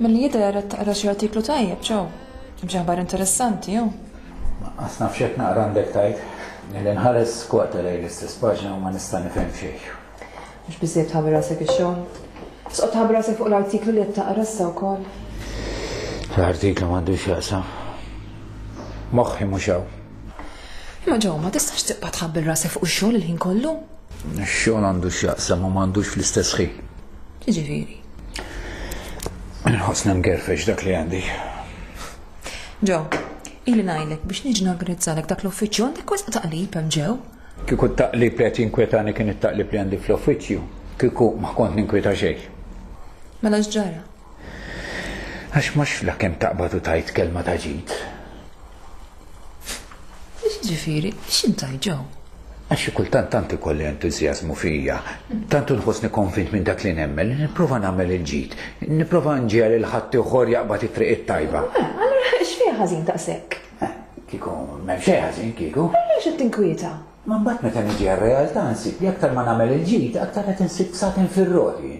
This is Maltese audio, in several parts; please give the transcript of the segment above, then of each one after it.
Milli jidher qed taqra xi artiklu tajjeb, Joe. Hemm xi aħbar interessanti, jew? Lanqas naf x'qed naqra għandek tgħid. Ili nħares kwarta lejn l-istess paġna u ma nista' nifhem xejn. Mhux biżżejjed tħabbi rasek ix-xogħol. Tqgħod tħabbi rasek fuq l-artiklu li qed taqra issa wkoll. L-artiklu m'għandux x'jaqsam. Moħħi mhux hawn. Imma Joe, ma tistax tibqa' tħabbi rasek fuq ix-xogħol il-ħin kollu. Ix-xogħol għandu x'jaqsam u m'għandux fl-istess ħin. Jiġifieri? Inħossni mgerfex dak li għandi. Joe, ili ngħidlek biex niġi norganizzalek dak l-uffiċċju għandek wisq taqlib hemm ġew. Kieku t-taqlib li qed jinkwetani kien it-taqlib li għandi fl-uffiċċju, kieku ma kont ninkwieta xejn. Mela x'ġara? Għax mhux la kemm taqbad u tgħid kelma ta' ġid. Jiġifieri, x'int tgħid Joe? Għax xi kultant tant ikolli entużjażmu fija, tant inħossni konvint minn dak li nemmen li nipprova nagħmel il-ġid, nipprova nġiegħel lil ħaddieħor jaqbad it-triq it-tajba. Eh, allura x'fiha ħażin daqshekk? Eh, kieku m'hemm xejn ħażin kieku. Allura x'qed tinkwieta? Ma mbagħad meta niġi għar-realtà nsib li aktar ma nagħmel il-ġid, aktar qed insib bsaten fir-roti.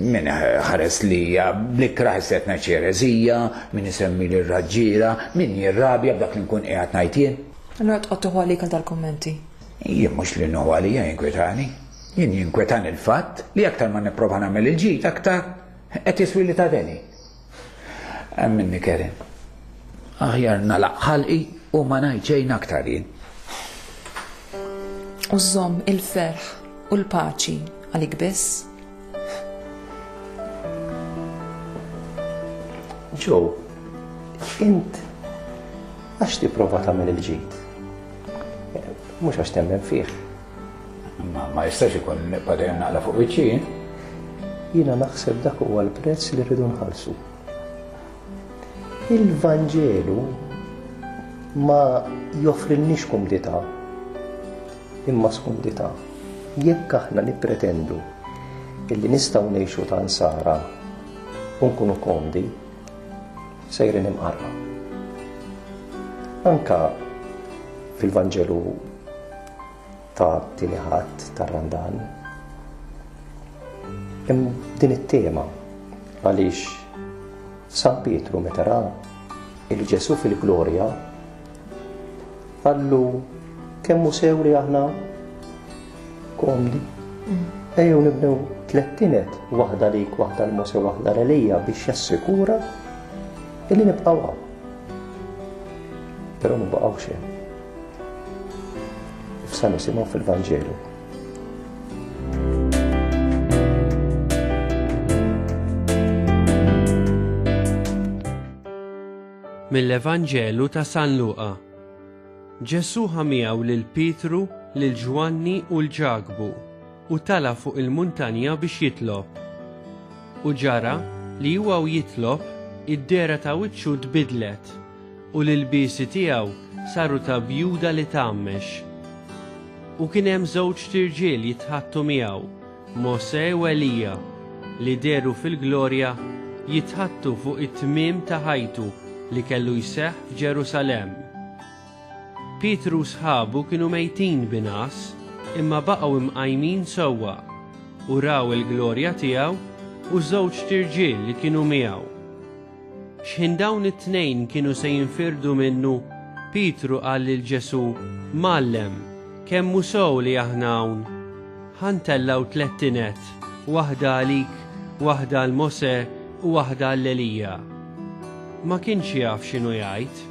Min iħares lija bl-ikrah issa qed ngħid xi ereżija, min isemmili r-raġġiela, min jirrabja b'dak li nkun qiegħed ngħid jien. Allura tqgħod tieħu għalik għal dal-kummenti? Jien mhux li nieħu għalija jinkwetani. Jien jinkwetani l-fatt li aktar ma nipprova nagħmel il-ġid aktar qed jiswili ta' deni. Emminni Karen. Aħjar nagħlaq ħalqi u ma ngħid xejn aktar jien. U żżomm il-ferħ u l-paċi għalik biss? Joe, int għax tipprova tagħmel il-ġid? Mhux għax temmen fih. Ma, ma jistax ikun nibqa' dejjem naqla fuq wiċċi. Jiena naħseb dak huwa l-prezz li rridu nħallsu. Il-Vanġelu ma joffrilniex kumdità, imma skumdità. Jekk aħna nippretendu illi nistgħu ngħixu ta' nsara u nkunu komdi, sejrin imqarrqa. Anka fil-Vanġelu ta' tieni Ħadd tar-Randan hemm din it-tema għaliex San Pietru meta ra il Ġesù fil-glorja Qallu, Kemm hu sew li aħna komdi. Mm. Ejjew nibnew tlett tinet, waħda lik, waħda l Mose, waħda l-Elija biex jassikura illi nibqgħu hawn. Però ma baqgħux hemm. Issa nisimgħu fil-Vanġelu. Mill-Evanġelu ta' San Luqa. Ġesù ħa miegħu lil Pietru, lil Ġwanni u 'l Ġakbu, u tala' fuq il-muntanja biex jitlob. U ġara li huwa u jitlob, id-dehra ta' wiċċu tbiddlet, u l-ilbiesi tiegħu saru ta' bjuda li tgħammex. U kien hemm żewġt irġiel jitħaddtu miegħu, Mosè u Elija, li dehru fil-glorja, jitħaddtu fuq it-tmiem ta' ħajtu li kellu jseħħ f'Ġerusalemm. Pietru u sħabu kienu mejtin bi ngħas, imma baqgħu imqajmin sewwa, u raw il-glorja tiegħu u żewġt irġiel li kienu miegħu. X'ħin dawn it-tnejn kienu se jinfirdu minnu, Pietru qal lil Ġesù, Mgħallem, kemm hu sew li aħna hawn! Ħa ntellgħu tlett tined, waħda għalik, waħda għal Mosè u waħda għal Elija. Ma kienx jaf x'inhu jgħid.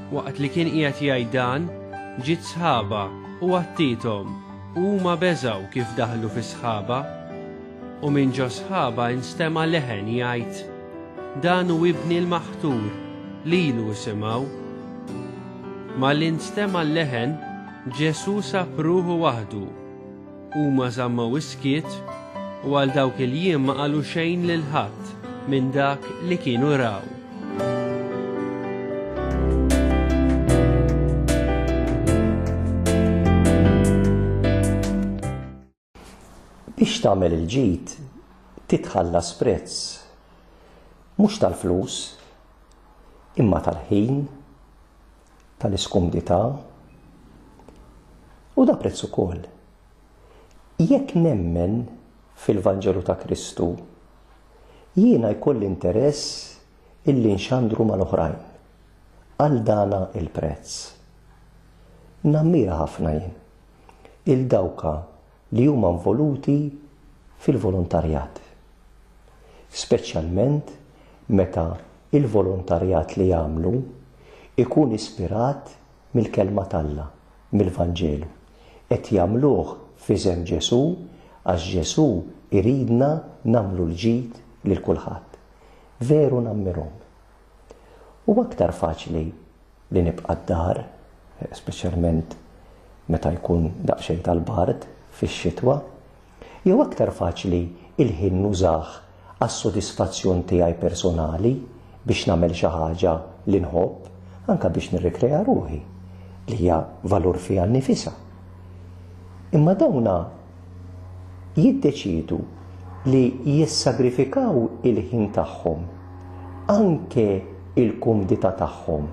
Waqt li kien qiegħed jgħid dan, ġiet sħaba u għattiethom, u huma beżgħu kif daħlu fis-sħaba. U minn ġo sħaba instema' leħen jgħid, Dan hu Ibni l-maħtur, lilu isimgħu. Malli nstema' l-leħen, Ġesù sab ruħu waħdu. Huma żammew is-skiet u għal dawk il-jiem ma qalu xejn lil ħadd minn dak li kienu raw. Biex tagħmel il-ġid titħallas prezz, mhux tal-flus, imma tal-ħin, tal-iskumdità, u da prezz ukoll. Jekk nemmen fil-Vanġelu ta' Kristu, Jiena jkolli interess illi nxandru mal-oħrajn. Għal dana il-prezz. Nammira ħafna jien 'il dawka li huma involuti fil-volontarjat. Speċjalment meta il-volontarjat li jagħmlu ikun ispirat mill-Kelma t'Alla, mill-Vanġelu. Qed jagħmluh f'isem Ġesù għax Ġesù jridna nagħmlu l-ġid lil kulħadd. Veru nammirhom. Huwa aktar faċli li nibqa' d-dar, speċjalment meta jkun daqsxejn tal-bard fix-xitwa, jew aktar faċli l-ħin nużah għas-sodisfazzjon tiegħi personali biex nagħmel xi ħaġa li nħobb, anke biex nirrikrea ruħi, li hija valur fiha nnifisha. Imma dawna jiddeċiedu li jissagrifikaw il-ħin tagħhom, anke l-kumdità tagħhom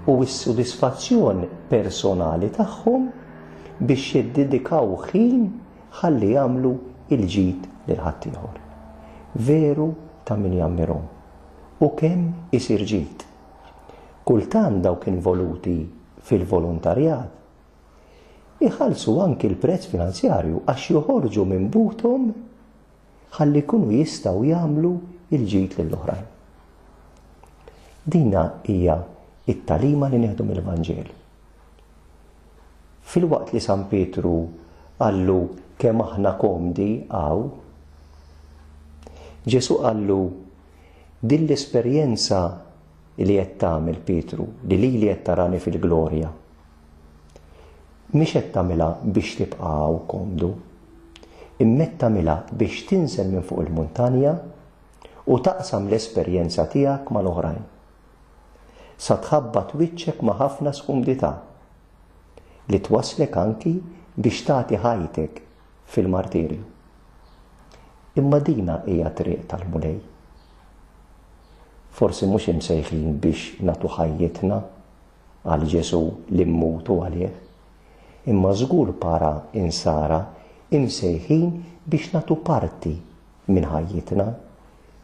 u s-sodisfazzjon personali tagħhom biex jiddedikaw ħin ħalli jagħmlu l-ġid lil ħaddieħor. Veru ta' min jammirhom. U kemm isir ġid! Kultant dawk involuti fil-volontarjat iħallsu anki l-prezz finanzjarju għax joħorġu minn buthom ħalli jkunu jistgħu jagħmlu l-ġid lill-oħrajn. Dina hija t-tagħlima li nieħdu mill-Vanġelu. Filwaqt li San Pietru qallu kemm aħna komdi hawn, Ġesù qallu din l-esperjenza li qed tagħmel Pietru, li lili qed tarani fil-glorja, mhix qed tagħmilha biex tibqa' hawn komdu, imma qed tagħmilha biex tinżel minn fuq il-muntanja u taqsam l-esperjenza tiegħek mal-oħrajn. Sa tħabbat wiċċek ma' ħafna skumdità, li twasslek anki biex tagħti ħajtek fil-martirju. Imma dina hija triq tal-Mulej. Forsi mhux imsejħin biex nagħtu ħajjitna għal Ġesù li mmutu għalih, imma żgur para insara imsejħin biex nagħtu parti minn ħajjitna,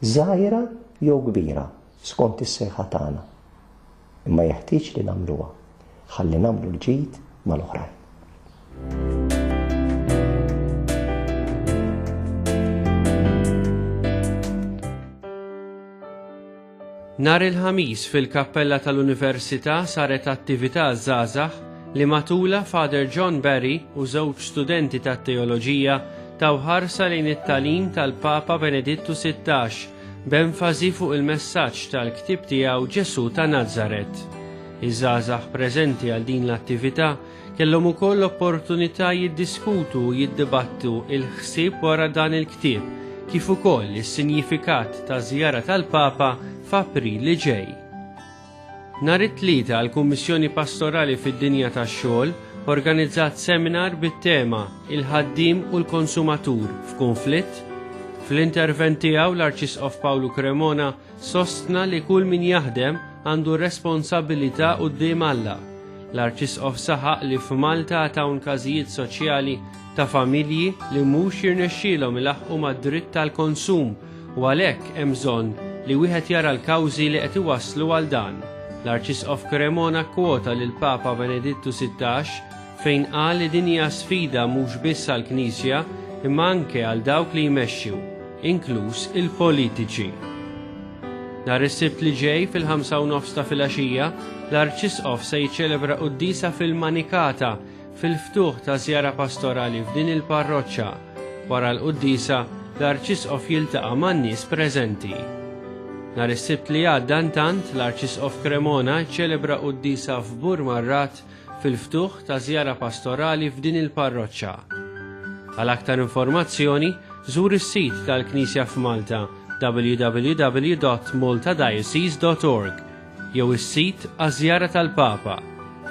żgħira jew kbira, skont is-sejħa tagħna. Imma jeħtieġ li nagħmluha ħalli nagħmlu l-ġid mal-oħrajn. Nhar il-Ħamis fil-Kappella tal-Università saret attività għaż-żgħażagħ li matulha Father John Barry u żewġ studenti tat-teoloġija taw ħarsa lejn it-tagħlim tal-Papa Benedittu 16 b'enfasi fuq il-messaġġ tal-ktieb tiegħu Ġesù ta' Nazaret. Iż-żgħażagħ preżenti għal din l-attività kellhom ukoll l-opportunità jiddiskutu u jiddibattu il-ħsieb wara dan il-ktieb kif ukoll is-sinjifikat taż-żjara tal-Papa f'April li ġej. Nhar it-Tlieta l-Kummissjoni Pastorali fid-Dinja tax-Xogħol organizzat seminar bit-tema Il-ħaddiem u l-konsumatur f'kunflitt? Fl-intervent tiegħu l-Arċisqof Pawlu Cremona sostna li kull min jaħdem għandu responsabilità quddiem Alla. L-Arċisqof saħaq li f'Malta għad hawn każijiet soċjali ta' familji li mhux jirnexxielhom ilaħħqu mad-dritt tal-konsum u għalhekk hemm bżonn li wieħed jara l-kawżi li qed iwasslu għal dan. L-Arċisqof Cremona kkwota lill-Papa Benedittu 16 fejn qal li din hija sfida mhux biss għall-Knisja imma anke għal dawk li jmexxu, inkluż il-politiċi. Nhar is-Sibt li ġej fil-ħamsa u nofs ta' filgħaxija, l-Arċisqof se jiċċelebra quddiesa fil-Manikata fil-ftuħ ta' żjara pastorali f'din il-parroċċa. Wara l-quddiesa, l-Arċisqof jiltaqa' man-nies preżenti. Nhar is-Sibt li għadda intant, l-Arċisqof Cremona ċċelebra quddiesa f'Burmarrad fil-ftuħ ta' żjara pastorali f'din il-parroċċa. Għal aktar informazzjoni, żur is-sit tal-Knisja f'Malta www.maltadiocese.org jew is-sit għaż-żjara tal-Papa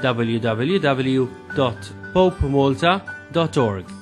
www.popemalta.org.